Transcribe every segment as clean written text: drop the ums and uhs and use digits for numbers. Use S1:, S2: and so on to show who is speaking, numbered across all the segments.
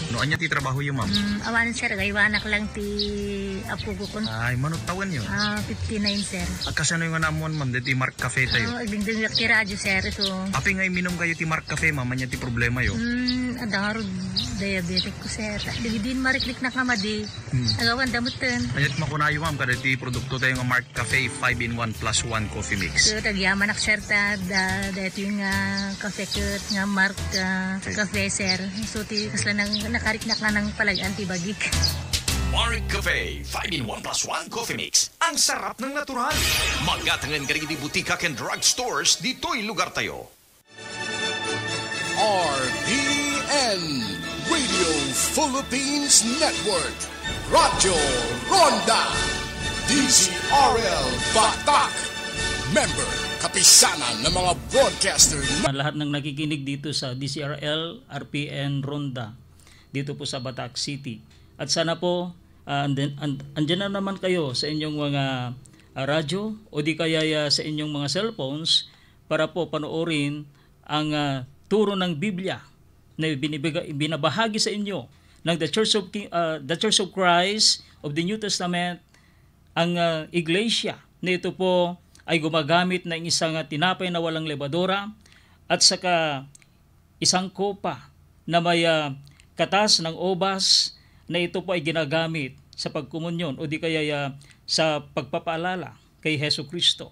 S1: sir.
S2: No, anya ti trabaho yung ma'am?
S1: Awanan sir, gaywanak lang ti apugo ko.
S2: Ay, manot tawan yun.
S1: 59 sir.
S2: Kasano yung anamon ma'am, ti Mark Cafe tayo?
S1: Igdingding ti radyo sir, so.
S2: Api nga minom kayo ti Mark Cafe ma'am, anya ti problema yun?
S1: Adaro diabetic ko sir. Digidin mariklik na kamadi. Agawan damutan.
S2: Anya ti makunayo ma'am, kada ti produkto tayo nga Mark Cafe 5-in-1 plus 1 coffee mix.
S1: So, tagyaman ak sir ta, dahito yung cafe cut nga Mark Cafe sir. So, ti kasla nang nakariknak na ng palagyan ti bagik.
S3: Mark Cafe 5-in-1 plus 1 coffee mix. Ang sarap ng natural. Magatangan ka rin di butika and drug stores dito'y lugar tayo.
S4: RPN Radio Philippines Network Radyo Ronda DZRL Batak Member kapisanan ng mga broadcaster
S5: lahat ng nakikinig dito sa DZRL RPN Ronda dito po sa Batak City. At sana po andyan na naman kayo sa inyong mga radyo o di kaya sa inyong mga cellphones para po panoorin ang turo ng Biblia na binabahagi sa inyo ng The Church of Christ of the New Testament, ang iglesia na ito po ay gumagamit ng isang tinapay na walang lebadora at saka isang kopa na may katas ng obas na ito po ay ginagamit sa pagkomunyon o di kaya sa pagpapaalala kay Hesu Kristo.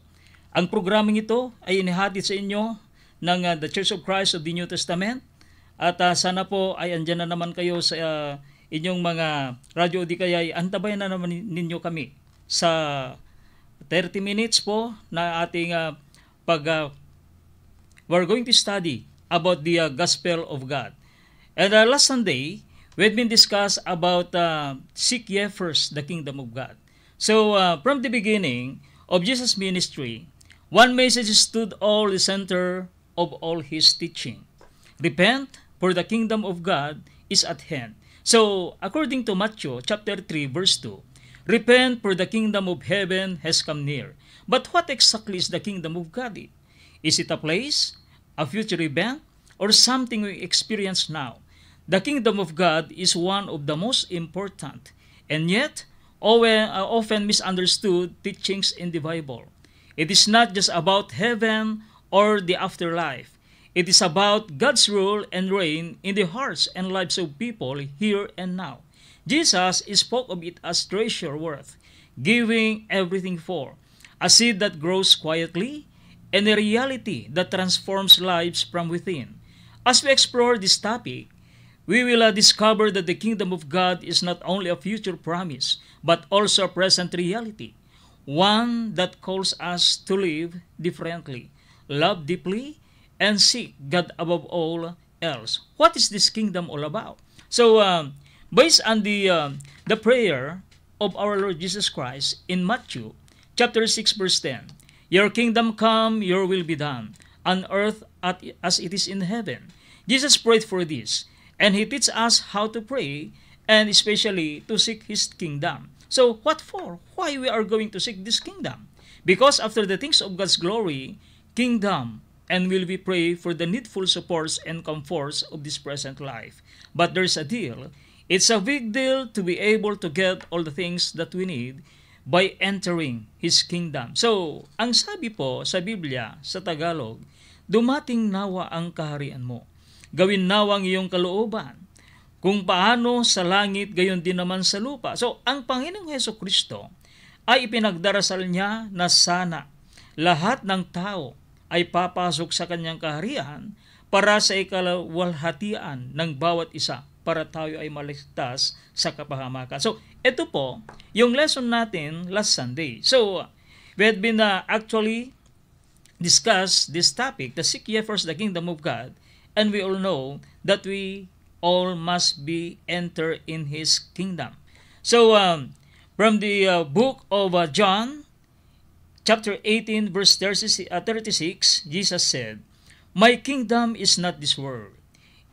S5: Ang programang ito ay inihatid sa inyo ng The Church of Christ of the New Testament at sana po ay andyan na naman kayo sa inyong mga radyo o di kaya antabayan na naman ninyo kami sa 30 minutes po na ating we're going to study about the Gospel of God. And last Sunday, we've been discussed about seek ye first the kingdom of God. So from the beginning of Jesus' ministry, one message stood all the center of all his teaching. Repent, for the kingdom of God is at hand. So according to Matthew chapter 3 verse 2, repent, for the kingdom of heaven has come near. But what exactly is the kingdom of God? Is it a place, a future event, or something we experience now? The kingdom of God is one of the most important and yet often misunderstood teachings in the Bible. It is not just about heaven or the afterlife. It is about God's rule and reign in the hearts and lives of people here and now. Jesus spoke of it as treasure worth, giving everything for, a seed that grows quietly, and a reality that transforms lives from within. As we explore this topic, we will discover that the kingdom of God is not only a future promise, but also a present reality, one that calls us to live differently, love deeply, and seek God above all else. What is this kingdom all about? So, based on the prayer of our Lord Jesus Christ in Matthew chapter 6 verse 10, your kingdom come, your will be done, on earth as it is in heaven. Jesus prayed for this, and he teaches us how to pray, and especially to seek his kingdom. So, what for? Why we are going to seek this kingdom? Because after the things of God's glory, kingdom, and will we pray for the needful supports and comforts of this present life. But there's a deal. It's a big deal to be able to get all the things that we need by entering His kingdom. So, ang sabi po sa Biblia, sa Tagalog, dumating nawa ang kaharian mo. Gawin nawang iyong kalooban. Kung paano sa langit, gayon din naman sa lupa. So, ang Panginoong Hesus Kristo ay ipinagdarasal niya na sana lahat ng tao ay papasok sa kanyang kaharian para sa ikalawalhatian ng bawat isa para tayo ay maligtas sa kapahamakan. So, ito po yung lesson natin last Sunday. So, we had been actually discuss this topic, the seek ye first the kingdom of God, and we all know that we all must be enter in His kingdom. So, from the book of John, chapter 18, verse 36, Jesus said, "My kingdom is not this world.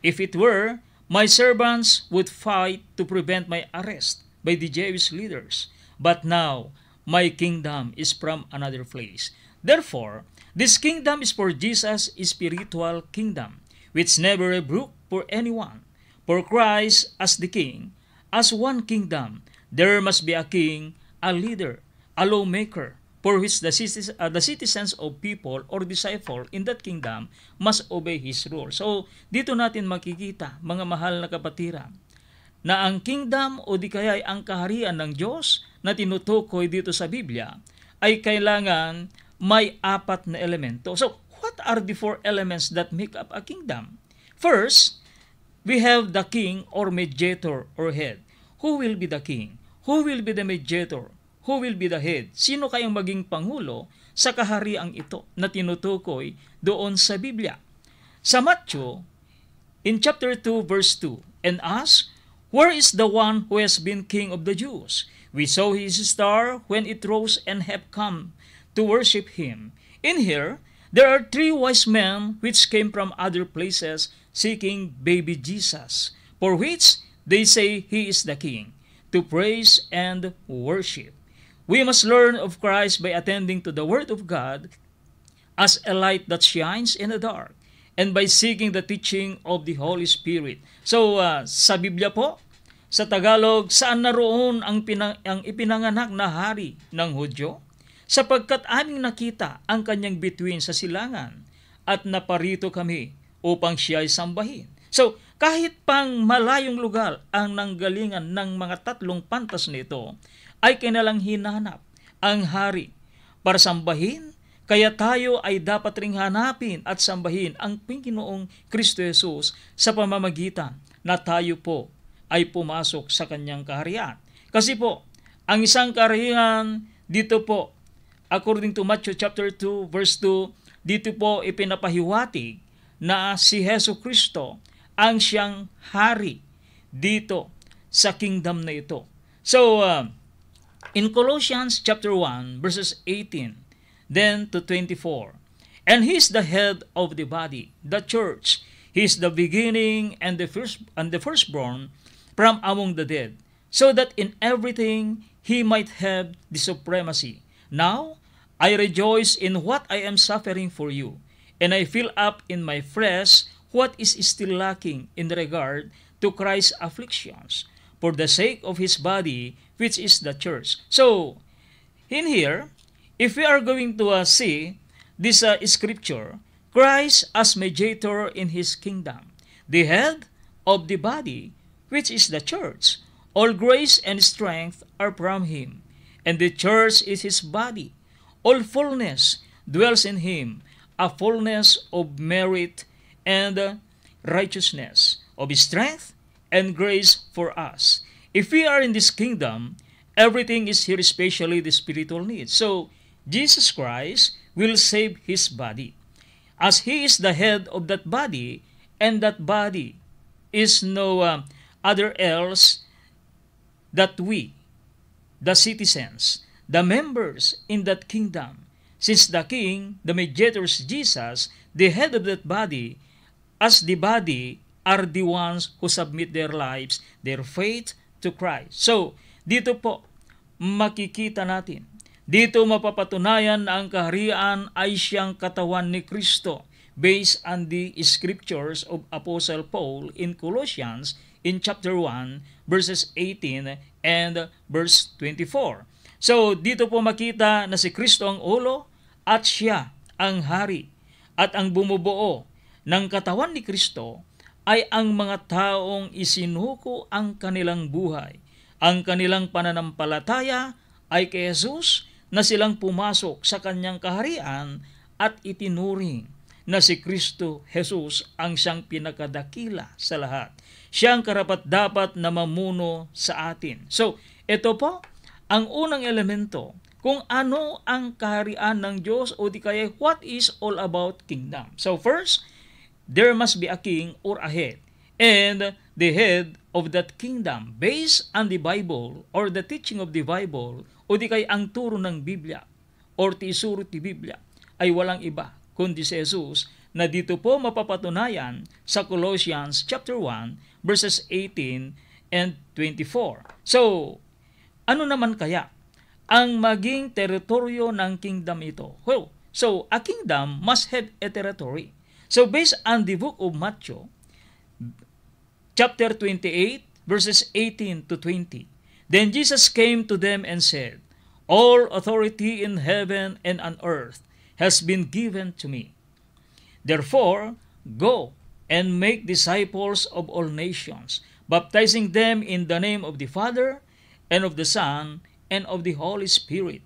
S5: If it were, my servants would fight to prevent my arrest by the Jewish leaders. But now, my kingdom is from another place. Therefore, this kingdom is for Jesus' spiritual kingdom, which never broke for anyone. For Christ as the King, as one kingdom, there must be a king, a leader, a lawmaker, for which the citizens of people or disciple in that kingdom must obey His rule. So, dito natin makikita, mga mahal na kapatiran, na ang kingdom o di kaya ang kaharian ng Diyos na tinutukoy dito sa Biblia ay kailangan may 4 na elemento. So, what are the 4 elements that make up a kingdom? First, we have the king or mediator or head. Who will be the king? Who will be the mediator? Who will be the head? Sino kayang maging pangulo sa kahariang ito na tinutukoy doon sa Biblia? Sa Matthew, in chapter 2, verse 2, and ask, where is the one who has been king of the Jews? We saw his star when it rose and have come to worship him. In here, there are 3 wise men which came from other places seeking baby Jesus, for which they say he is the king, to praise and worship. We must learn of Christ by attending to the Word of God as a light that shines in the dark, and by seeking the teaching of the Holy Spirit. So, sa Biblia po, sa Tagalog, saan naroon ang ipinanganak na hari ng Hudyo? Sapagkat aming nakita ang kanyang bituin sa silangan, at naparito kami upang siya ay sambahin. So, kahit pang malayong lugar ang nanggalingan ng mga 3 pantas nito, ay kinalang hinanap ang hari para sambahin, kaya tayo ay dapat ring hanapin at sambahin ang Panginoong Kristo Jesus sa pamamagitan na tayo po ay pumasok sa kanyang kaharian. Kasi po, ang isang kaharian dito po, according to Matthew chapter 2, verse 2, dito po ipinapahiwatig na si Hesus Kristo ang siyang hari dito sa kingdom na ito. So, in Colossians chapter 1, verses 18, then to 24, and He is the head of the body, the church. He is the beginning and the firstborn from among the dead, so that in everything He might have the supremacy. Now, I rejoice in what I am suffering for you, and I fill up in my flesh what is still lacking in regard to Christ's afflictions, for the sake of His body, which is the church. So, in here, if we are going to see this scripture, Christ as mediator in His kingdom, the head of the body, which is the church, all grace and strength are from Him, and the church is His body. All fullness dwells in Him, a fullness of merit and righteousness, of strength and grace for us. If we are in this kingdom, everything is here, especially the spiritual needs. So, Jesus Christ will save His body. As He is the head of that body, and that body is no other else that we, the citizens, the members in that kingdom, since the King, the mediator is Jesus, the head of that body, as the body are the ones who submit their lives, their faith to Christ. So, dito po, makikita natin, dito mapapatunayan na ang kaharian ay siyang katawan ni Kristo based on the scriptures of Apostle Paul in Colossians in chapter 1, verses 18 and verse 24. So, dito po makita na si Kristo ang ulo at siya ang hari, at ang bumubuo ng katawan ni Kristo ay ang mga taong isinuko ang kanilang buhay. Ang kanilang pananampalataya ay kay Jesus na silang pumasok sa kanyang kaharian at itinuring na si Kristo Jesus ang siyang pinakadakila sa lahat. Siya ang karapat-dapat na mamuno sa atin. So, ito po ang unang elemento kung ano ang kaharian ng Diyos o di kaya what is all about kingdom. So first, there must be a king or a head. And the head of that kingdom based on the Bible or the teaching of the Bible o di kaya ang turo ng Biblia or tisuro ti Biblia ay walang iba kundi si Jesus na dito po mapapatunayan sa Colossians chapter 1 verses 18 and 24. So, ano naman kaya ang maging teritoryo ng kingdom ito? Well, so a kingdom must have a territory. So based on the book of Matthew, chapter 28, verses 18 to 20. Then Jesus came to them and said, "All authority in heaven and on earth has been given to me. Therefore, go and make disciples of all nations, baptizing them in the name of the Father, and of the Son, and of the Holy Spirit,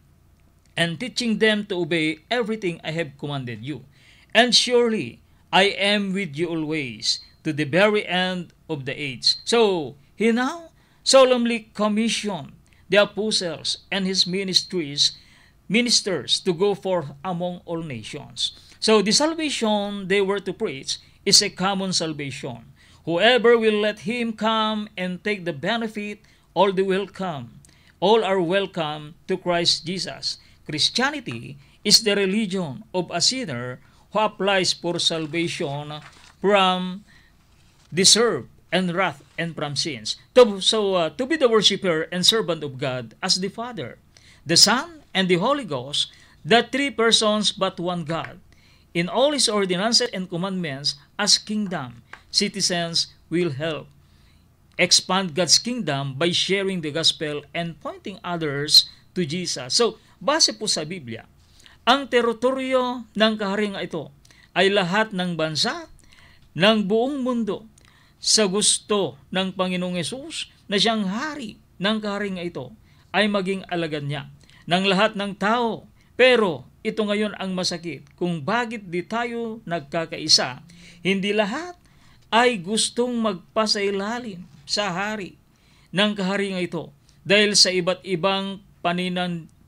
S5: and teaching them to obey everything I have commanded you. And surely I am with you always, to the very end of the age." So, he now solemnly commissioned the apostles and his ministers to go forth among all nations. So, the salvation they were to preach is a common salvation. Whoever will let him come and take the benefit, all the welcome. All are welcome to Christ Jesus. Christianity is the religion of a sinner who applies for salvation from deserve and wrath and from sins. To be the worshiper and servant of God as the Father, the Son, and the Holy Ghost, the three persons but one God, in all his ordinances and commandments as kingdom citizens will help expand God's kingdom by sharing the gospel and pointing others to Jesus. So, base po sa Biblia, ang teritoryo ng kaharian ito ay lahat ng bansa ng buong mundo sa gusto ng Panginoong Hesus na siyang hari ng kaharian ito ay maging alagad niya ng lahat ng tao. Pero ito ngayon ang masakit kung bakit di tayo nagkakaisa. Hindi lahat ay gustong magpasailalim sa hari ng kaharian ito dahil sa iba't ibang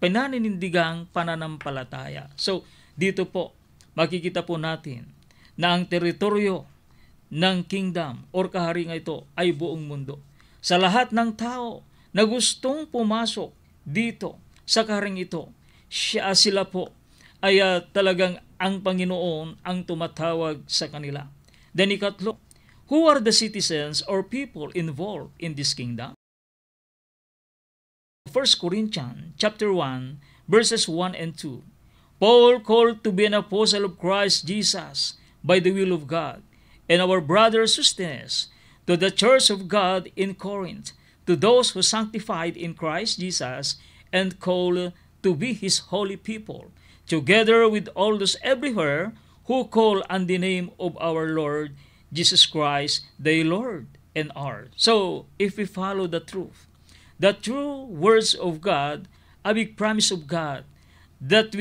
S5: pananindigang pananampalataya. So, dito po, makikita po natin na ang teritoryo ng kingdom or kaharian ito ay buong mundo. Sa lahat ng tao na gustong pumasok dito sa kaharian ito, sila po ay talagang ang Panginoon ang tumatawag sa kanila. Then ikatlo, who are the citizens or people involved in this kingdom? 1 Corinthians chapter 1, verses 1 and 2. Paul, called to be an apostle of Christ Jesus by the will of God, and our brother Sosthenes, to the church of God in Corinth, to those who sanctified in Christ Jesus and called to be his holy people, together with all those everywhere who call on the name of our Lord Jesus Christ, the Lord and ours. So, if we follow the true words of God, a big promise of God, that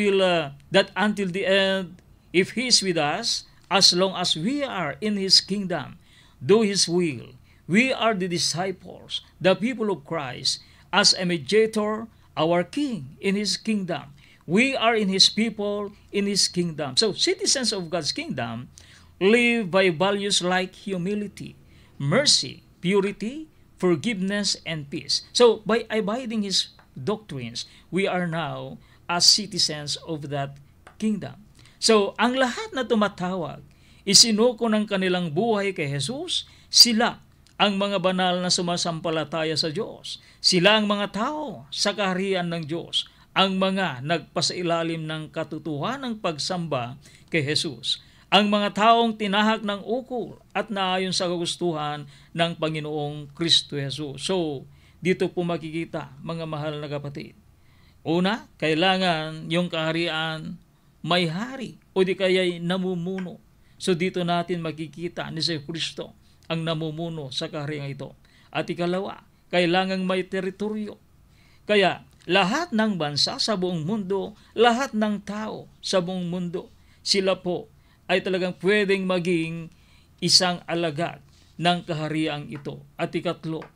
S5: until the end, if He is with us, as long as we are in His kingdom, do His will, we are the disciples, the people of Christ, as a mediator, our King in His kingdom. We are in His people, in His kingdom. So, citizens of God's kingdom live by values like humility, mercy, purity, forgiveness, and peace. So, by abiding His doctrines, we are now as citizens of that kingdom. So, ang lahat na tumatawag, isinuko ng kanilang buhay kay Jesus, sila ang mga banal na sumasampalataya sa Diyos. Sila ang mga tao sa kaharian ng Diyos, ang mga nagpasailalim ng katotohanan ng pagsamba kay Jesus. Ang mga taong tinahak ng ukol at naayon sa kagustuhan ng Panginoong Kristo Jesus. So, dito po makikita, mga mahal na kapatid. Una, kailangan yung kaharian may hari o di kaya'y namumuno. So, dito natin makikita ni Jesu Kristo ang namumuno sa kaharian ito. At ikalawa, kailangang may teritoryo. Kaya, lahat ng bansa sa buong mundo, lahat ng tao sa buong mundo, sila po ay talagang pwedeng maging isang alagad ng kahariang ito. At ikatlo,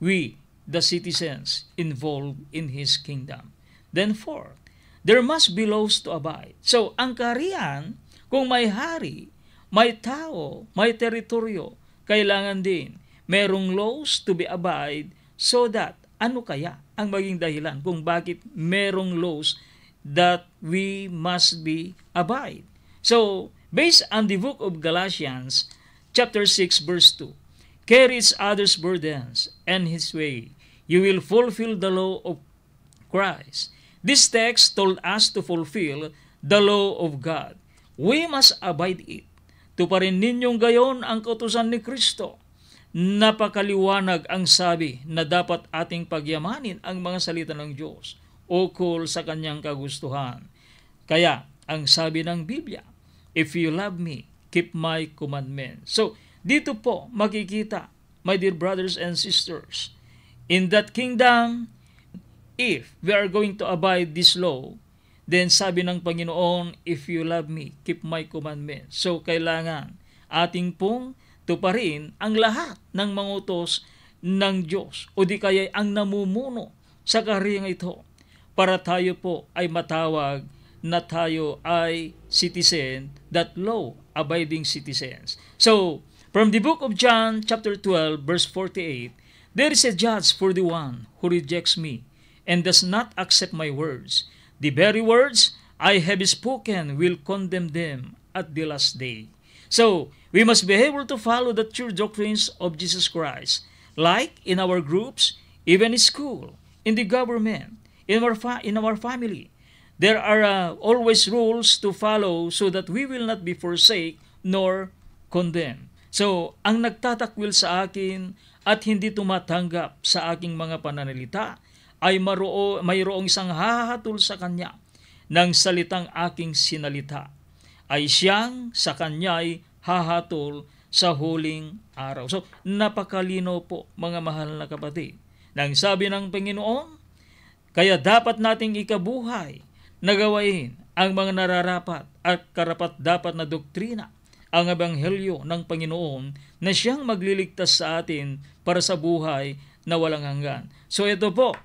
S5: we, the citizens involved in His kingdom. Then fourth, there must be laws to abide. So, ang kaharian, kung may hari, may tao, may teritoryo, kailangan din merong laws to be abide so that ano kaya ang maging dahilan kung bakit merong laws that we must be abide. So, based on the book of Galatians, chapter 6, verse 2, carry each other's burdens and His way. You will fulfill the law of Christ. This text told us to fulfill the law of God. We must abide it. Tuparin ninyong gayon ang kautusan ni Kristo. napakaliwanag ang sabi na dapat ating pagyamanin ang mga salita ng Diyos ukol sa kanyang kagustuhan. Kaya, ang sabi ng Biblia, if you love me, keep my commandments. So, dito po makikita, my dear brothers and sisters, in that kingdom, if we are going to abide this law, then sabi ng Panginoon, if you love me, keep my commandments. So, kailangan ating pong tuparin ang lahat ng mga utos ng Diyos o di kaya ang namumuno sa kahariang ito para tayo po ay matawag na tayo ay citizen, that law-abiding citizens. So, from the book of John chapter 12 verse 48, there is a judge for the one who rejects me and does not accept my words. The very words I have spoken will condemn them at the last day. So, we must be able to follow the true doctrines of Jesus Christ, like in our groups, even in school, in the government, in our family. There are always rules to follow so that we will not be forsake nor condemn. So, ang nagtatakwil sa akin at hindi tumatanggap sa aking mga pananalita ay mayroong isang hahatol sa kanya ng salitang aking sinalita, ay siyang sa kanya'y hahatol sa huling araw. So, napakalino po mga mahal na kapatid. Nang sabi ng Panginoon, kaya dapat nating ikabuhay na gawain ang mga nararapat at karapat-dapat na doktrina, ang ebanghelyo ng Panginoon na siyang magliligtas sa atin para sa buhay na walang hanggan. So ito po,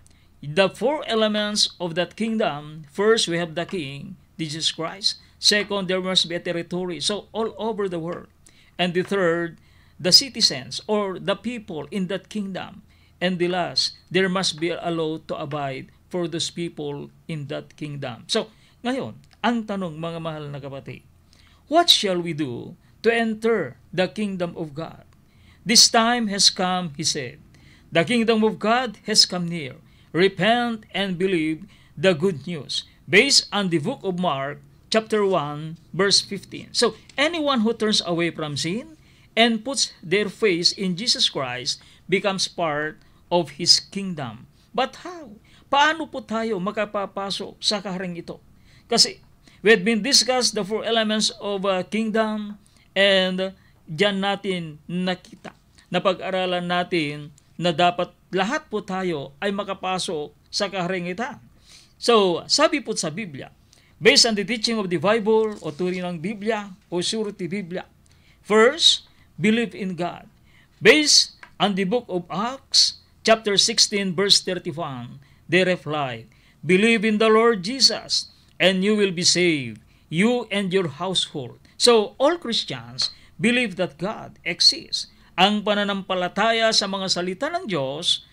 S5: the four elements of that kingdom. First, we have the king, Jesus Christ. Second, there must be a territory, so all over the world. And the third, the citizens or the people in that kingdom. And the last, there must be a law to abide for those people in that kingdom. So, ngayon, ang tanong mga mahal na kapatid, what shall we do to enter the kingdom of God? This time has come, he said. The kingdom of God has come near. Repent and believe the good news. Based on the book of Mark, chapter 1, verse 15. So, anyone who turns away from sin and puts their faith in Jesus Christ becomes part of His kingdom. But how? Paano po tayo makapapasok sa kahariang ito? Kasi, we had been discussed the four elements of kingdom and diyan natin nakita, napag-aralan natin na dapat lahat po tayo ay makapasok sa kahariang ito. So, sabi po sa Biblia, based on the teaching of the Bible o turing ng Biblia o surety Biblia. First, believe in God. Based on the book of Acts, chapter 16, verse 31, they replied, believe in the Lord Jesus, and you will be saved, you and your household. So, all Christians believe that God exists. Ang pananampalataya sa mga salita ng Diyos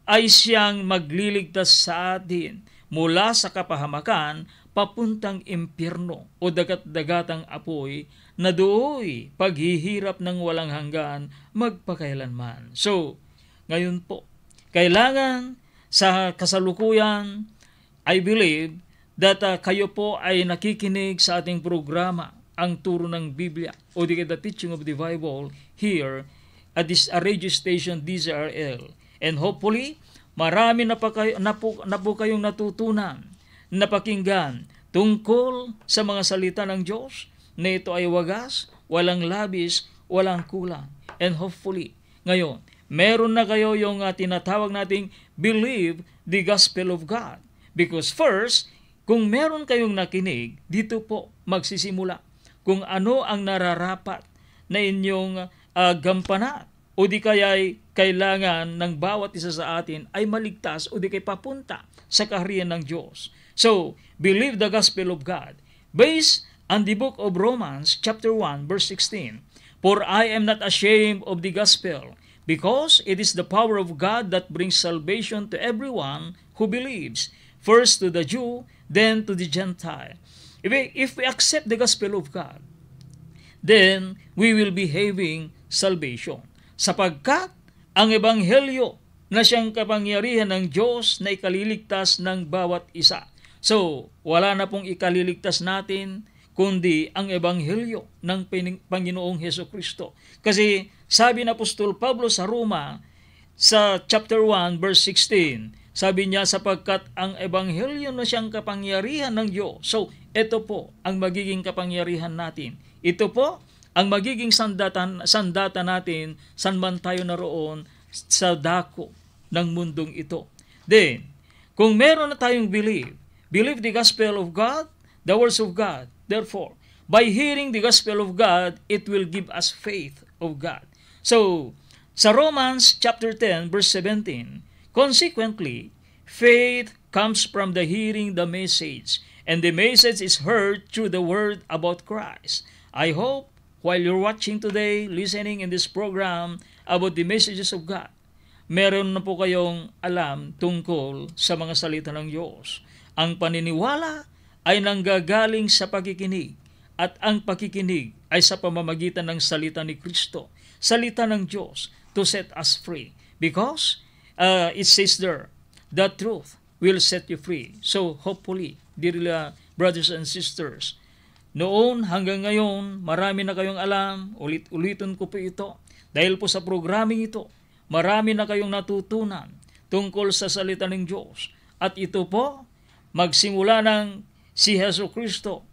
S5: ay siyang magliligtas sa atin mula sa kapahamakan papuntang impyerno o dagat-dagatang apoy na dooy paghihirap ng walang hanggan magpakailanman. So, ngayon po, kailangan sa kasalukuyan, I believe that kayo po ay nakikinig sa ating programa, ang turo ng Biblia o the teaching of the Bible here at this radio station DZRL. And hopefully, marami na po kayong natutunan, napakinggan tungkol sa mga salita ng Diyos na ito ay wagas, walang labis, walang kulang. And hopefully, ngayon, meron na kayo yung tinatawag nating believe the gospel of God. Because first, kung meron kayong nakinig, dito po magsisimula kung ano ang nararapat na inyong gampanan o di kaya'y kailangan ng bawat isa sa atin ay maligtas o di kay papunta sa kaharian ng Diyos. So, believe the gospel of God. Based on the book of Romans, chapter 1, verse 16, for I am not ashamed of the gospel, because it is the power of God that brings salvation to everyone who believes, first to the Jew, then to the Gentile. If we accept the gospel of God, then we will be having salvation. Sapagkat ang ebanghelyo na siyang kapangyarihan ng Diyos na ikaliligtas ng bawat isa. So, wala na pong ikaliligtas natin, kundi ang ebanghelyo ng Panginoong Hesus Kristo. Kasi sabi ni Apostol Pablo sa Roma sa chapter 1 verse 16, sabi niya, sapagkat ang ebanghelyo na siyang kapangyarihan ng Diyos. So ito po ang magiging kapangyarihan natin. Ito po ang magiging sandata natin saan man tayo naroon sa dako ng mundong ito. Then, kung meron na tayong believe the gospel of God, the words of God. Therefore, by hearing the gospel of God, it will give us faith of God. So, sa Romans chapter 10 verse 17, consequently, faith comes from the hearing the message, and the message is heard through the word about Christ. I hope while you're watching today, listening in this program about the messages of God, meron na po kayong alam tungkol sa mga salita ng Diyos. Ang paniniwala ay nanggagaling sa pakikinig, at ang pakikinig ay sa pamamagitan ng salita ni Kristo, salita ng Diyos to set us free. Because it says there, the truth will set you free. So hopefully, dear brothers and sisters, noon hanggang ngayon, marami na kayong alam, ulit-ulitin ko po ito, dahil po sa programing ito, marami na kayong natutunan tungkol sa salita ng Diyos. At ito po, magsimula ng si Hesus Kristo,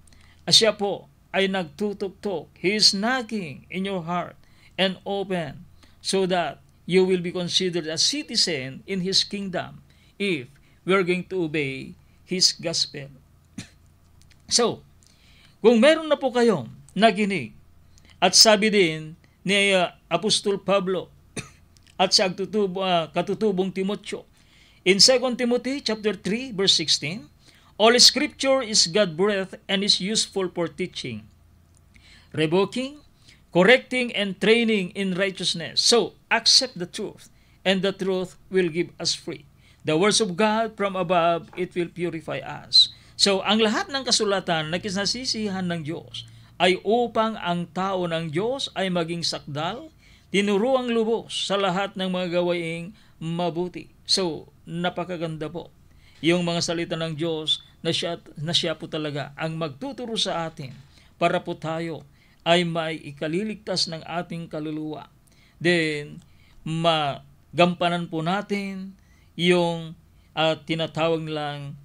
S5: siya po ay nagtutuktok. He is knocking in your heart and open so that you will be considered a citizen in His kingdom if we are going to obey His gospel. So, kung meron na po kayong nakinig, at sabi din ni Apostol Pablo at sa katutubong Timoteo, in 2 Timothy chapter 3 verse 16, all scripture is God-breathed and is useful for teaching, rebuking, correcting, and training in righteousness. So, accept the truth, and the truth will give us free. The words of God from above, it will purify us. So, ang lahat ng kasulatan na kinasisihan ng Diyos ay upang ang tao ng Diyos ay maging sakdal, tinuruang lubos sa lahat ng mga gawaing mabuti. So, napakaganda po yung mga salita ng Diyos na siya po talaga ang magtuturo sa atin para po tayo ay may ikaliligtas ng ating kaluluwa. Then, magampanan po natin yung tinatawag nilang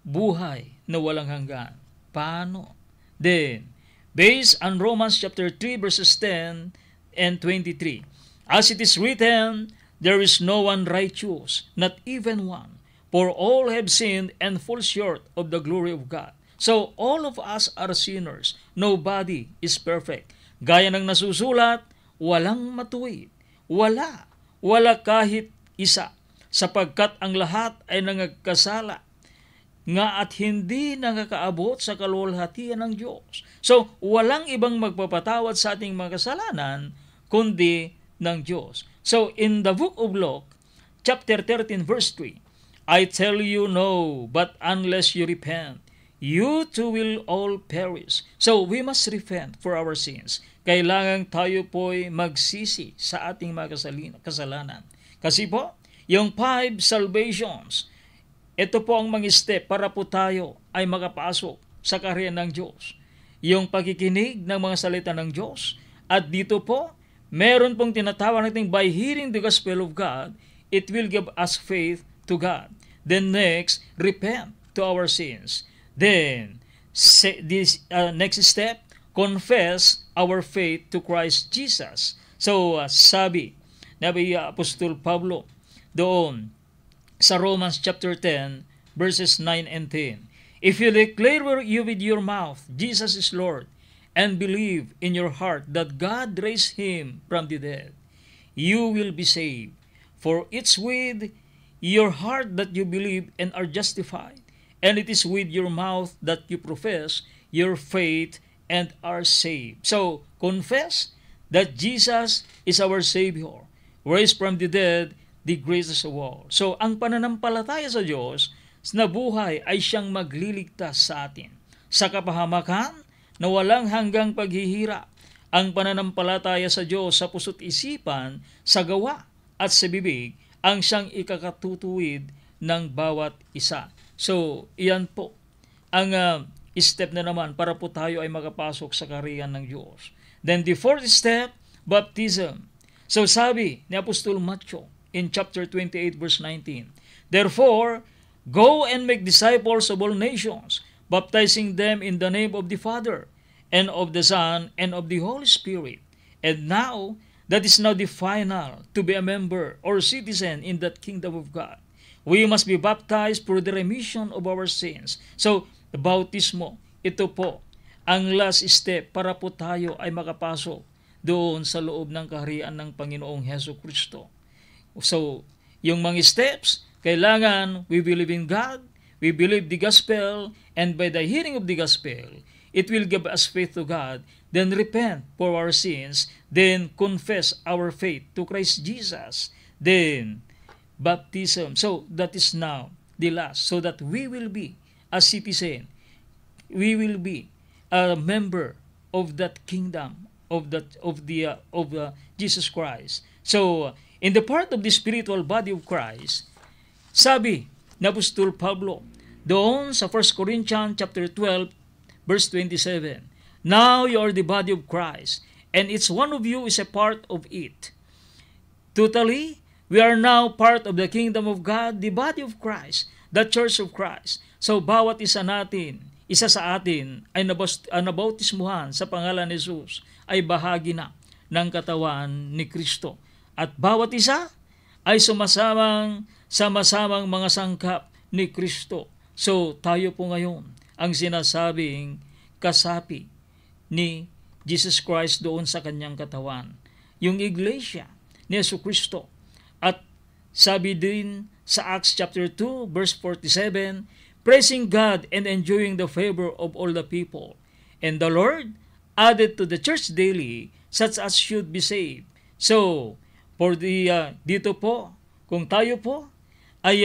S5: buhay na walang hanggan. Paano? Then, based on Romans chapter 3 verses 10 and 23, as it is written, there is no one righteous, not even one, for all have sinned and fall short of the glory of God. So, all of us are sinners. Nobody is perfect. Gaya ng nasusulat, walang matuwid. Wala kahit isa, sapagkat ang lahat ay nangagkasala nga at hindi nakakaabot sa kaluwalhatian ng Diyos. So, walang ibang magpapatawad sa ating mga kasalanan kundi ng Diyos. So, in the book of Luke, chapter 13, verse 3, I tell you no, but unless you repent, you too will all perish. So, we must repent for our sins. Kailangan tayo po'y magsisi sa ating mga kasalanan. Kasi po, yung 5 salvations, ito po ang mga step para po tayo ay makapasok sa kaharian ng Diyos. Yung pagkikinig ng mga salita ng Diyos. At dito po, meron pong tinatawag natin by hearing the gospel of God, it will give us faith to God. Then next, repent to our sins. Then, this next step, confess our faith to Christ Jesus. So, sabi ni Apostol Pablo doon sa Romans chapter 10, verses 9 and 10. If you declare with your mouth, Jesus is Lord, and believe in your heart that God raised Him from the dead, you will be saved. For it's with your heart that you believe and are justified, and it is with your mouth that you profess your faith and are saved. So, confess that Jesus is our Savior, raised from the dead, the greatest of all. So, ang pananampalataya sa Diyos na buhay ay siyang magliligtas sa atin. Sa kapahamakan na walang hanggang paghihirap, ang pananampalataya sa Diyos sa puso't isipan, sa gawa at sa bibig, ang siyang ikakatutuwid ng bawat isa. So, iyan po ang step na naman para po tayo ay makapasok sa kaharian ng Diyos. Then the fourth step, baptism. So sabi ni Apostol Matthew in chapter 28 verse 19, therefore, go and make disciples of all nations, baptizing them in the name of the Father, and of the Son, and of the Holy Spirit. And now, that is now the final to be a member or citizen in that kingdom of God. We must be baptized for the remission of our sins. So, bautismo, ito po ang last step para po tayo ay makapasok doon sa loob ng kaharian ng Panginoong Hesus Kristo. So, yung mga steps, kailangan we believe in God, we believe the gospel, and by the hearing of the gospel, it will give us faith to God, then repent for our sins, then confess our faith to Christ Jesus, then baptism. So that is now the last, so that we will be a citizen, we will be a member of that kingdom of Jesus Christ. So in the part of the spiritual body of Christ, sabi ni Apostol Pablo doon sa 1 Corinthians chapter 12 verse 27, now you are the body of Christ, and each one of you is a part of it. Totally, we are now part of the kingdom of God, the body of Christ, the church of Christ. So bawat isa sa atin ay nabautismuhan sa pangalan ni Jesus ay bahagi na ng katawan ni Kristo. At bawat isa ay sama-samang mga sangkap ni Kristo. So tayo po ngayon ang sinasabing kasapi ni Jesus Christ doon sa kanyang katawan. Yung iglesia ni Yesu Kristo. At sabi din sa Acts chapter 2 verse 47, praising God and enjoying the favor of all the people. And the Lord added to the church daily such as should be saved. So, dito po, kung tayo po ay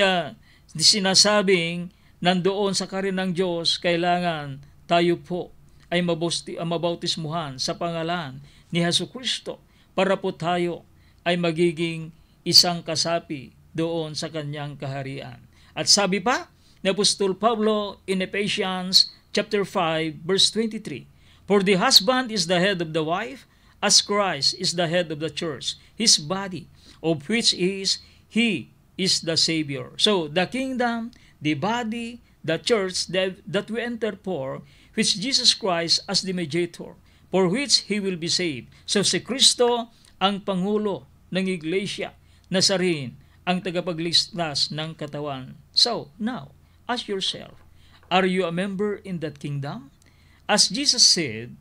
S5: sinasabing nandoon sa kaharian ng Diyos, kailangan tayo po ay mabautismuhan sa pangalan ni Hesus Kristo para po tayo ay magiging isang kasapi doon sa kanyang kaharian. At sabi pa ni Apostol Pablo in Ephesians chapter 5 verse 23, for the husband is the head of the wife, as Christ is the head of the church, his body, of which he is the Savior. So the kingdom, the body, the church that we enter for, which Jesus Christ as the mediator, for which he will be saved. So si Kristo ang Pangulo ng Iglesia, na siya rin ang tagapagligtas ng katawan. So now, ask yourself, are you a member in that kingdom? As Jesus said,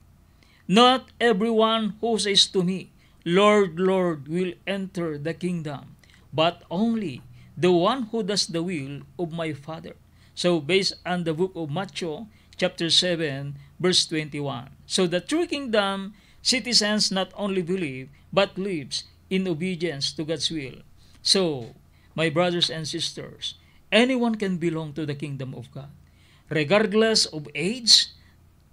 S5: not everyone who says to me, Lord, Lord, will enter the kingdom, but only the one who does the will of my Father. So based on the book of Matthew, chapter 7, verse 21. So the true kingdom citizens not only believe, but lives in obedience to God's will. So, my brothers and sisters, anyone can belong to the kingdom of God, regardless of age,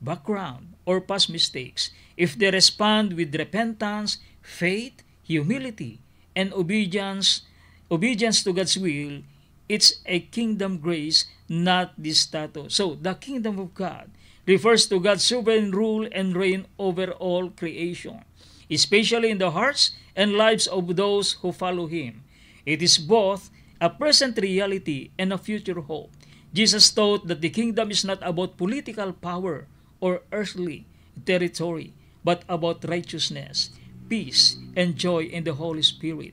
S5: background, or past mistakes, if they respond with repentance, faith, humility, and obedience to God's will. It's a kingdom grace, not the status. So, the kingdom of God refers to God's sovereign rule and reign over all creation, especially in the hearts and lives of those who follow Him. It is both a present reality and a future hope. Jesus taught that the kingdom is not about political power or earthly territory, but about righteousness, peace, and joy in the Holy Spirit.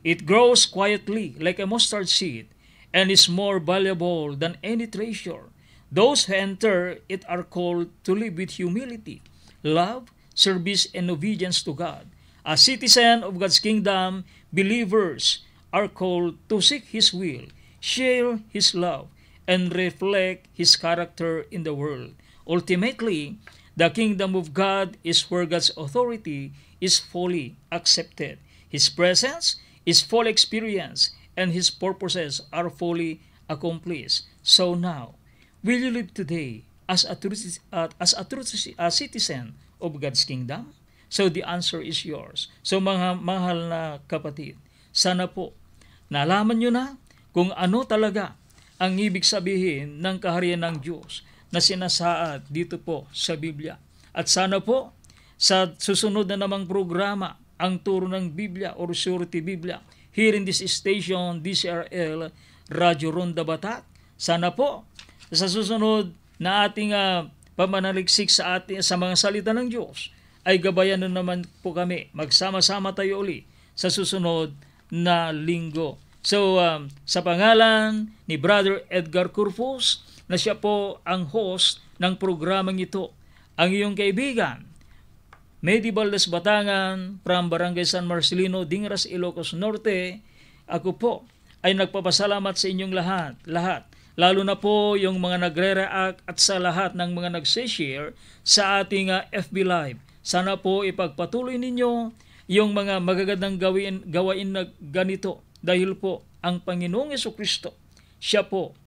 S5: It grows quietly like a mustard seed and is more valuable than any treasure. Those who enter it are called to live with humility, love, service, and obedience to God. As citizen of God's kingdom, believers are called to seek His will, share His love, and reflect His character in the world. Ultimately, the kingdom of God is where God's authority is fully accepted, His presence is fully experienced, and His purposes are fully accomplished. So now, will you live today as a citizen of God's kingdom? So the answer is yours. So mga mahal na kapatid, sana po nalaman nyo na kung ano talaga ang ibig sabihin ng kaharian ng Diyos na sinasaad dito po sa Biblia. At sana po sa susunod na namang programa, ang Turo ng Biblia or Surety Biblia, here in this station, DCRL, Radyo Ronda Batak, sana po sa susunod na ating pamanaliksik sa mga salita ng Diyos, ay gabayan na naman po kami. Magsama-sama tayo uli sa susunod na linggo. So, sa pangalan ni Brother Edgar Curfus, na siya po ang host ng programang ito, ang iyong kaibigan, Medibal Des Batangan, from Barangay San Marcelino, Dingras, Ilocos Norte, ako po ay nagpapasalamat sa inyong lahat. Lalo na po yung mga nagre-react at sa lahat ng mga nag-share sa ating FB Live. Sana po ipagpatuloy ninyo yung mga magagandang gawain na ganito dahil po ang Panginoong Jesucristo, siya po